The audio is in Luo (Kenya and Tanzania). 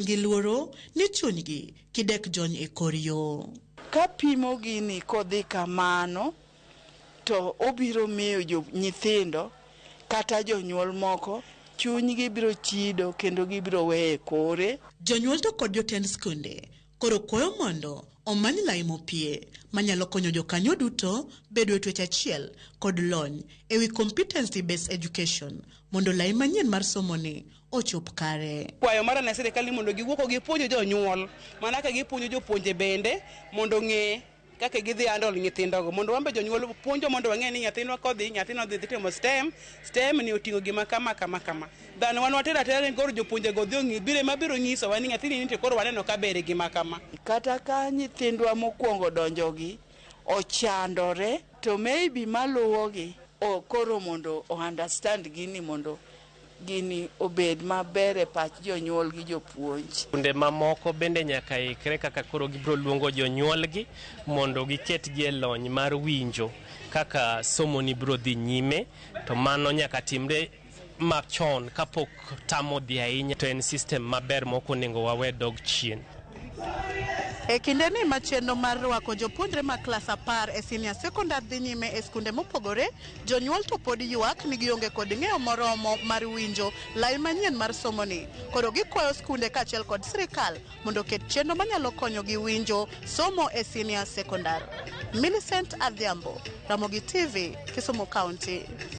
Gi luoro ni chunygi kidek jony e kor yo. Kapimo gini kodhi kamano to obiro miyo jo nyithindo kata jonyuol moko chunygi biro chido kendo gibiro weye kore. Jonyuol to kod jotend skunde koro kwayo mondo omany lai mopie manyalo konyo jokanyo duto bedo e twech achiel kod lony ewi competency based education mondo lai manyien mar somoni ochop kare. Kwayo mara ne sirikal ni mondo giwuok gipuonj jonyuol mana ka gipuonjo jopuonje bende mondo ong'e kaka gidhi handle nyithindogo, mondo wan be jonyuol puonjo mondo wang'e ni nyathino kodhi nyathino dhi timo STEM, STEM ni oting'o gima kama kama kama than wan watero atera ni koro jopuonje go dhi ong'i biro ema biro nyisowa ni nyathini nitie koro waneno ka ber e gima kama. Kata ka nyithindwa mokwongo donjogi ochandore to maybe maluwogi o koro mondo o understand gini mondo gini obed maber e pach jonyuol gi jopuonj. Skunde mamoko bende nyaka ikre kaka koro gibiro luongo jonyuolgi mondo giketgi e lony mar winjo kaka somoni biro dhi nyime, to mano nyaka timre machon kapok tam odhi ahinya, to en system maber mok onego wawe dog chien. E kinde ni ma chenro mar rwako jopuonjre ma klas 10 e senior secondary dhi nyime e skunde mopogore, jonyuol to pod ywak ni gionge kod ng'eyo moromo mar winjo lai manyien mar somoni. Koro gikwayo skunde kaachiel kod sirikal mondo oket chenro manyalo konyogi winjo somo e senior secondary. Millicent Adhiambo, Ramogi TV, Kisumu County.